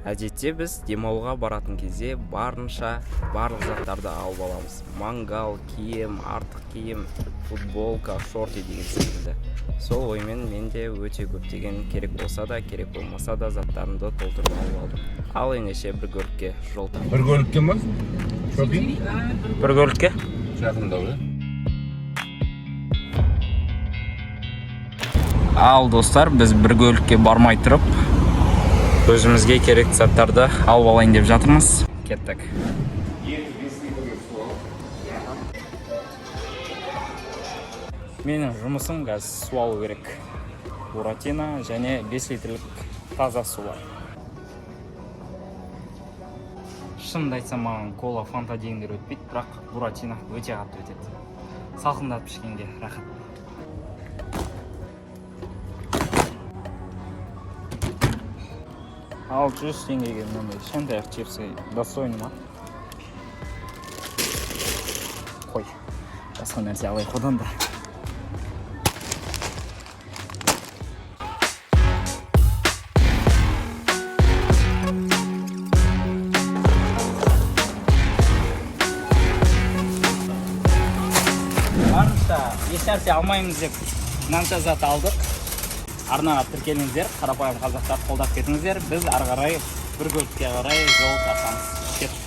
Әдетте біз демалуға баратын кезде барынша барлық заттарды алып аламыз. Мангал, киім, артық киім, футболка, шорты деген секілді. Сол оймен мен де өте көптеген керек болса да, керек болмаса да заттарымды толтырып алып алдым. Ал ендеше бір көлікке жол тарттық. Бір көлікке ма? Шопинг? Бір көлікке? Жақындау, иә? Ал достар, біз бір көлікке бармай тұрып өзімізге керекті заттарды алып алайын деп жатырмыз. Кеттік. Менің жұмысым қазір су алу керек. Буратино және 5 литрлік таза сулар. Шынымды айтсам, маған кола, фанта дегендер өтпейді, бірақ буратино өте қатты өтеді. Салқындатып ішкенге рахат. 600 теңгеге мынандай кішкентай ақ чипсы достойный ма? Қой, басқа нәрсе алайық одан да. Барынша ешнәрсе алмаймыз деп мынанша зат алдық. Арнаға тіркеліңіздер, қарапайым қазақтар, қолдап кетіңіздер. Біз ары қарай бір көлікке қарай жол тартамыз. Кеттік.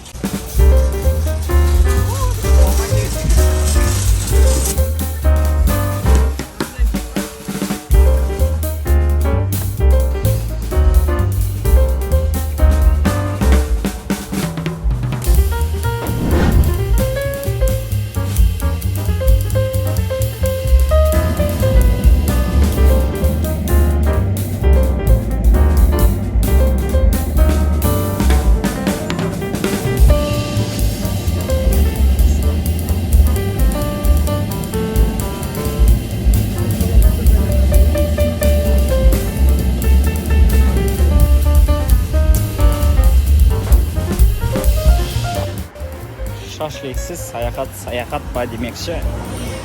Шашликсіз саяхат саяхат па демекші,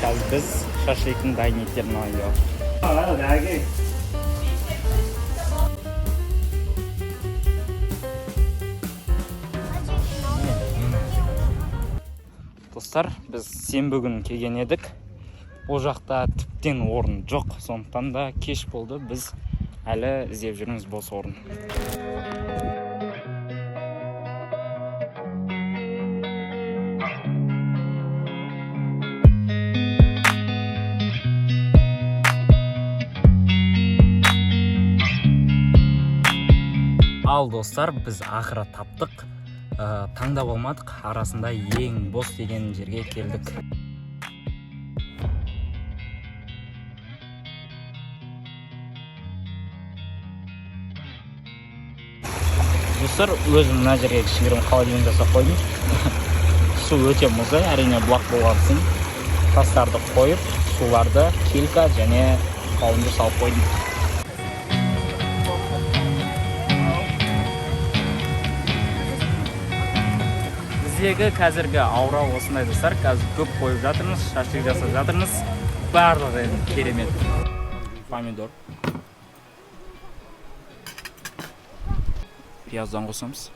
қазір біз шашликтің дайын еттерін алайын деп жатырмыз. Достар, біз сенбі күні келген едік. Ол жақта тіптен орын жоқ, сондықтан да кеш болды, біз әлі іздеп жүрміз бос орын. Ал достар, біз ақыры таптық. Таңдап алмадық, арасында ең бос деген жерге келдік. Достар, өзім мына жерге кішігірім холодильник жасап қойдым. Су өте мұздай, әрине бұлақ болған соң тастарды қойып, суларды килька және қауынды салып қойдым. Біздегі қазіргі аура осындай, достар. Қазір көп қойып жатырмыз, шашлик жасап жатырмыз. Барлығы енді керемет. Помидор. Пияздан қосамыз.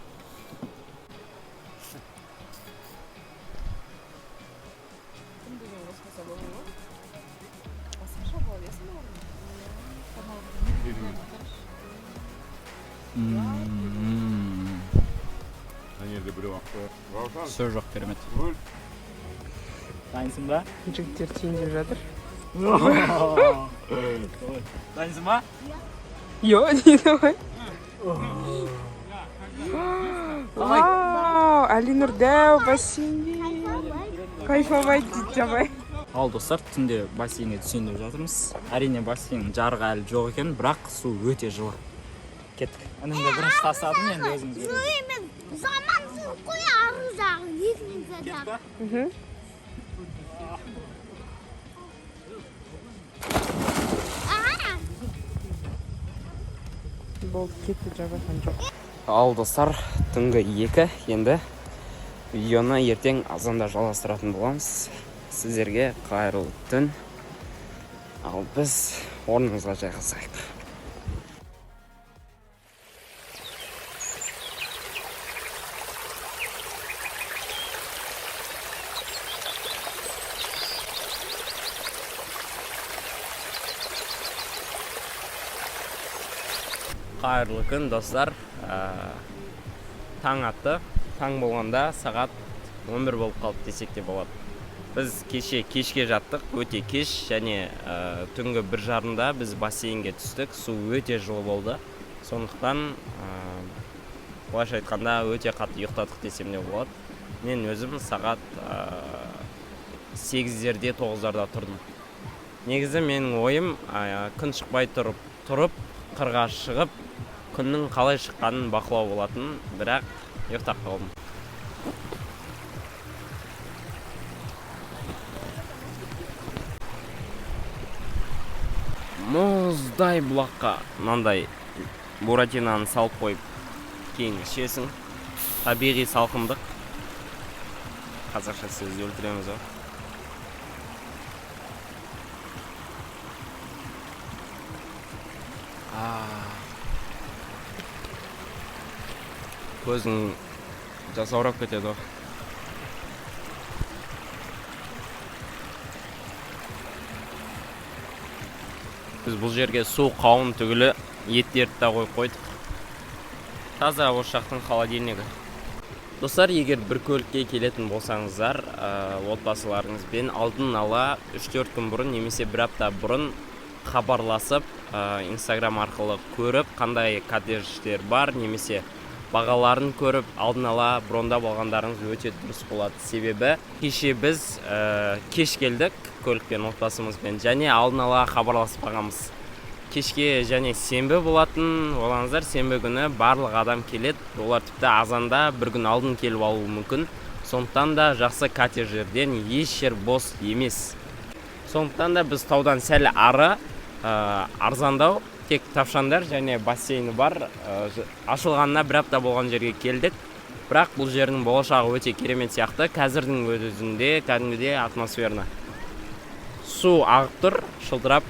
Ана жерде біреу ақ қояды. Раушан, Сөз жоқ, керемет. өл. Дайынсың ба? Жігіттер тиін жатыр. Дайынсың ба? Йо, дейді ғой. Вау, Әлинұр дәу бассейнде. Кайфовать дейді жабай. Ал достар, түнде бассейнге түсейін деп жатырмыз. Әрине, бассейннің жарығы әлі жоқ екен, бірақ су өте жылы. Кеттік. Інімді бірінші тастадым, енді өзіңіз көріңіз. Емес, заман су қой, ары жағы, екінші жағы. Аха. Болды, кетті, жабайхан жоқ. Ал достар, түнгі 2, енді видеоны ертең азанда жалғастыратын боламыз. Сіздерге қайырлы түн. Ал біз орнымызға жайғасайық. Қайырлы күн, достар. Таң атты. Таң болғанда сағат 11 болып қалды десек те болады. Біз кеше кешке жаттық, өте кеш, және түнгі 1:30-да біз бассейнге түстік. Су өте жылы болды, сондықтан былайша айтқанда, өте қатты ұйықтадық десем де болады. Мен өзім сағат 8-дерде, 9-дарда тұрдым. Негізі менің ойым күн шықпай тұрып тұрып, қырға шығып, күннің қалай шыққанын бақылау болатын, бірақ ұйықтап қалдым. Мұздай бұлаққа мынандай буратинаны салып қойып, кейін ішесің. Табиғи салқындық. Қазақша сөзді өлтіреміз ғой. А. Көзің жасаурап кетеді ғой. Біз бұл жерге су, қауын түгілі еттерді де қойып қойдық. Таза осы жақтың холодильнигі. Достар, егер бір көлікке келетін болсаңыздар, отбасыларыңызбен алдын ала 3-4 күн бұрын немесе бір апта бұрын хабарласып, Инстаграм арқылы көріп, қандай коттедждер бар немесе бағаларын көріп, алдын ала брондап алғандарыңыз өте дұрыс болады. Себебі кеше біз кеш келдік көлікпен, отбасымызбен, және алдын ала хабарласпағанбыз. Кешке және сенбі болатын, ойлаңыздар, сенбі күні барлық адам келеді, олар тіпті азанда бір күн алдын келіп алуы мүмкін. Сондықтан да жақсы коттедждерден еш жер бос емес. Сондықтан да біз таудан сәл ары, арзандау, тек тапшандар және бассейні бар, ашылғанына бір апта болған жерге келдік. Бірақ бұл жердің болашағы өте керемет сияқты. Қазірдің өзінде кәдімгідей атмосферно. Су ағып тұр, шылдырап,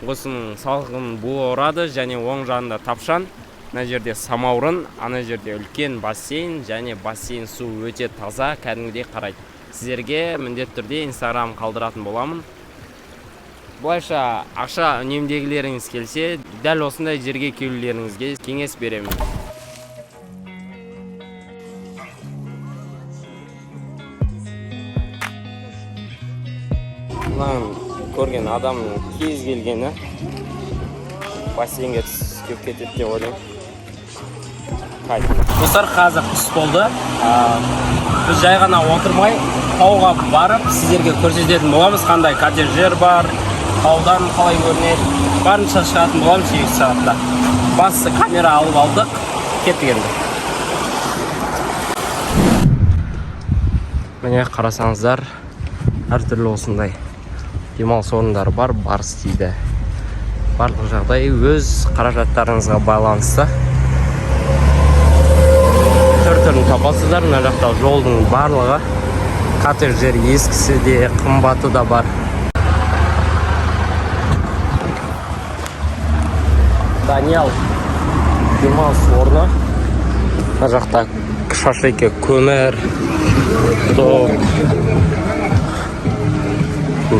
осының салқын буы ұрады, және оң жағында тапшан, мына жерде самаурын, ана жерде үлкен бассейн, және бассейн су өте таза, кәдімгідей қарайды. Сіздерге міндетті түрде Инстаграм қалдыратын боламын. Былайша ақша үнемдегілеріңіз келсе, дәл осындай жерге келулеріңізге кеңес беремін. Мынаны көрген адамның кез келгені бассейнге түсіп кетеді деп ойлаймын. Кайф. Достар, қазір түс болды. Біз жай ғана отырмай, тауға барып, сіздерге көрсететін боламыз, қандай коттедждер бар, таудан қалай көрінеді. Барынша шығатын боламыз 8 сағатта. Бастысы, камера алып алдық, кеттік енді. Міне, қарасаңыздар, әртүрлі осындай демалыс орындары бар, Барыс дейді. Барлық жағдай өз қаражаттарыңызға байланысты. Түр түрін табасыздар. Мына жақта жолдың барлығы коттедждер, ескісі де, қымбаты да бар. Даниял демалыс орны. Мына жақта шашлыки, көмір, тоқ,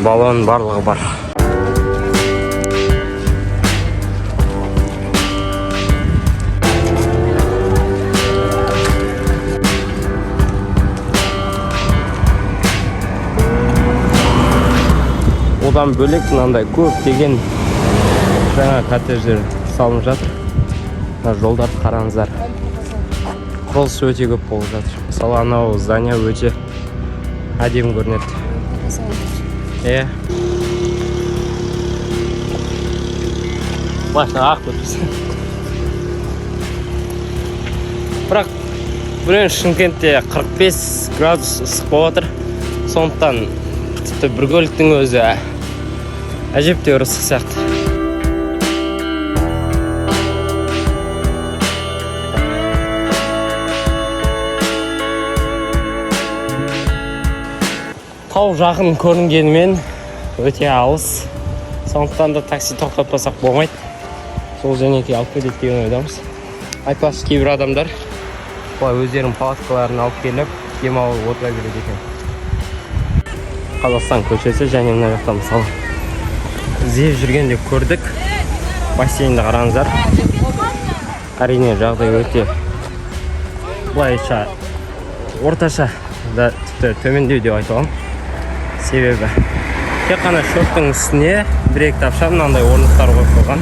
баллон, барлығы бар. Одан бөлек мынандай көптеген жаңа коттедждер салынып жатыр. Мына жолдарды қараңыздар, құрылыс өте көп болып жатыр. Мысалы, анау здание өте әдемі көрінеді. Иә, машина ағып кетіппіз. Бірақ біреу, Шымкентте 45 градус ыстық болып жатыр, сондықтан тіпті бір көліктің өзі әжептәуір ыстық сияқты. Тау жақын көрінгенімен, өте алыс, сондықтан да такси тоқтатпасақ болмайды. Сол жөнекей алып кетеді деген ойдамыз. Айтпақшы, кейбір адамдар былай өздерінің палаткаларын алып келіп, демалып отыра береді екен. Қазақстан көшесі. Және мына жақта, мысалы, іздеп жүргенде көрдік, бассейнді қараңыздар. Әрине, жағдай өте былайша орташа да, тіпті төмендеу деп айта аламын. Себебі тек қана шөптің үстіне бір екі тапша мынандай орындықтар қойып қойған.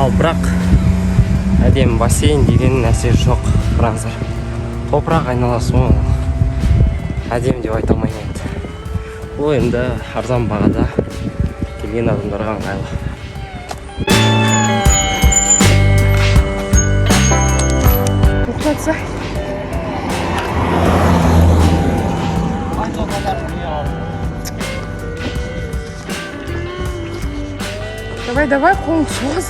Ал бірақ әдемі бассейн деген нәрсе жоқ. Қараңыздар, топырақ айналасы ол әдемі деп айта алмаймын енді. Бұл енді арзан бағада келген адамдарға ыңғайлы. Тоқтатса. Давай, давай, қолыңды соғыз.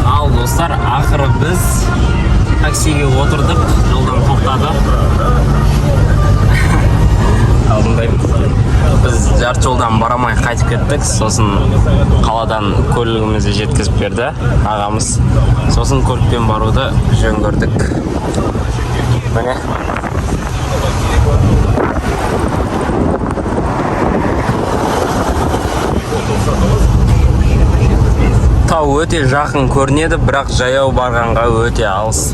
Ал достар, ақыры біз таксиге отырдық, жолдан тоқтады. Алдындаймыз. Біз жарты жолдан бара алмай қайтып кеттік, сосын қаладан көлігімізді жеткізіп берді ағамыз. Сосын көлікпен баруды жөн көрдік. Міне. Тау өте жақын көрінеді, бірақ жаяу барғанға өте алыс.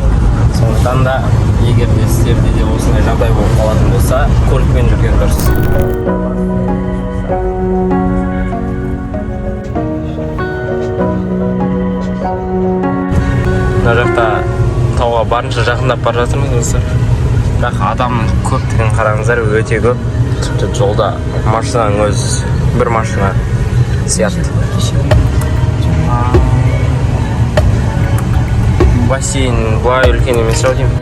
Сондықтан да егер де сіздерде де осындай жағдай болып қалатын болса, көлікпен жүрген дұрыс. Мына жақта тауға барынша жақындап бара жатырмыз, достар. Бірақ адамның көптігін қараңыздар, өте көп. Тіпті жолда машинаның өзі бір машина сияқты. Бассейн былай үлкен емес ау деймін.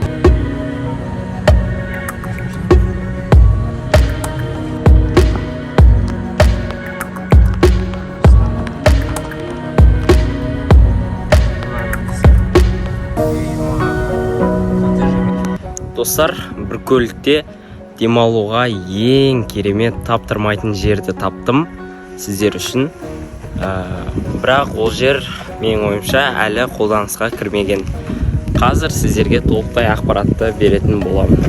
Достар, бір көлікте демалуға ең керемет таптырмайтын жерді таптым сіздер үшін. Бірақ ол жер менің ойымша әлі қолданысқа кірмеген. Қазір сіздерге толықтай ақпаратты беретін боламын.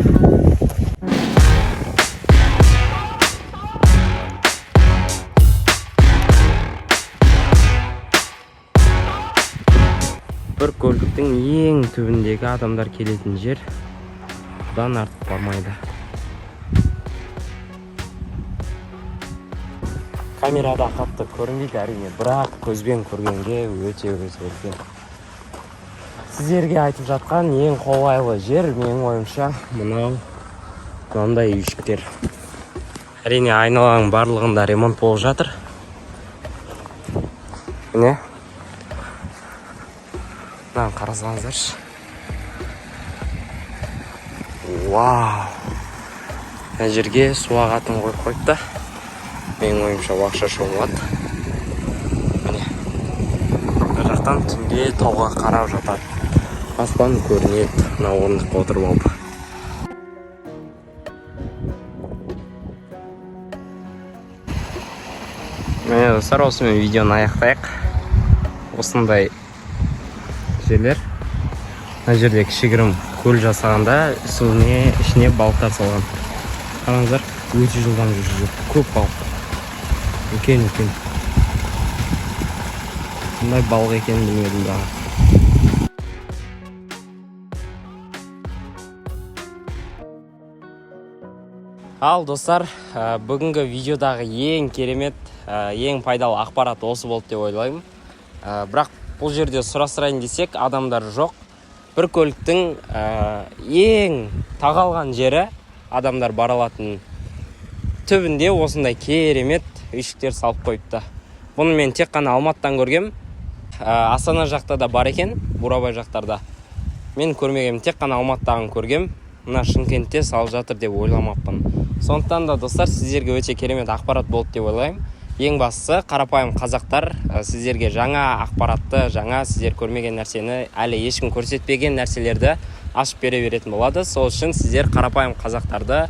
Бір көліктің ең түбіндегі адамдар келетін жер, бұдан артық бармайды. Камерада қатты көрінбейді әрине, бірақ көзбен көргенге өте өте үлкен. Сіздерге айтып жатқан ең қолайлы жер менің ойымша мынау, мынандай үйшіктер. Әрине, айналаның барлығында ремонт болып жатыр. Міне, мынаны қарасаңыздаршы. Вау, мына жерге су ағатын қойып қойыпты. Менің ойымша, уақытша шомылады. Міне, мына жақтан түнде тауға қарап жатады, аспан көрінеді. Мына орындыққа отырып алып. Міне, достар, осымен видеоны аяқтайық. Осындай жерлер. Мына жерде кішігірім көл жасағанда, суіне ішіне балықтар салған. Қараңыздар, өте жылдам жүзіп, көп балық, үлкен үлкен. Қандай балық екенін білмедім дағы. Ал достар, бүгінгі видеодағы ең керемет, ең пайдалы ақпарат осы болды деп ойлаймын. Бірақ бұл жерде сұрастырайын десек, адамдар жоқ. Бір көліктің ең тағалған жері, адамдар бара алатын түбінде осындай керемет үйшіктер салып қойыпты. Бұны мен тек қана Алматыдан көргем. Астана жақта да бар екен, Бурабай жақтарда. Мен көрмегем, тек қана Алматыдағын көргем. Мына Шымкентте салып жатыр деп ойламаппын. Сондықтан да, достар, сіздерге өте керемет ақпарат болды деп ойлаймын. Ең бастысы, қарапайым қазақтар сіздерге жаңа ақпаратты, жаңа сіздер көрмеген нәрсені, әлі ешкім көрсетпеген нәрселерді ашып бере беретін болады. Сол үшін сіздер қарапайым қазақтарды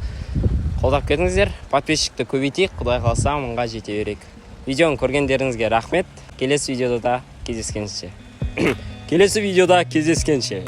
қолдап кетіңіздер. Подписчикті көбейтейік, құдай қаласа, 1000-ға жете берейік. Видеоны көргендеріңізге рахмет. Келесі видеода да кездескенше. Келесі видеода кездескенше.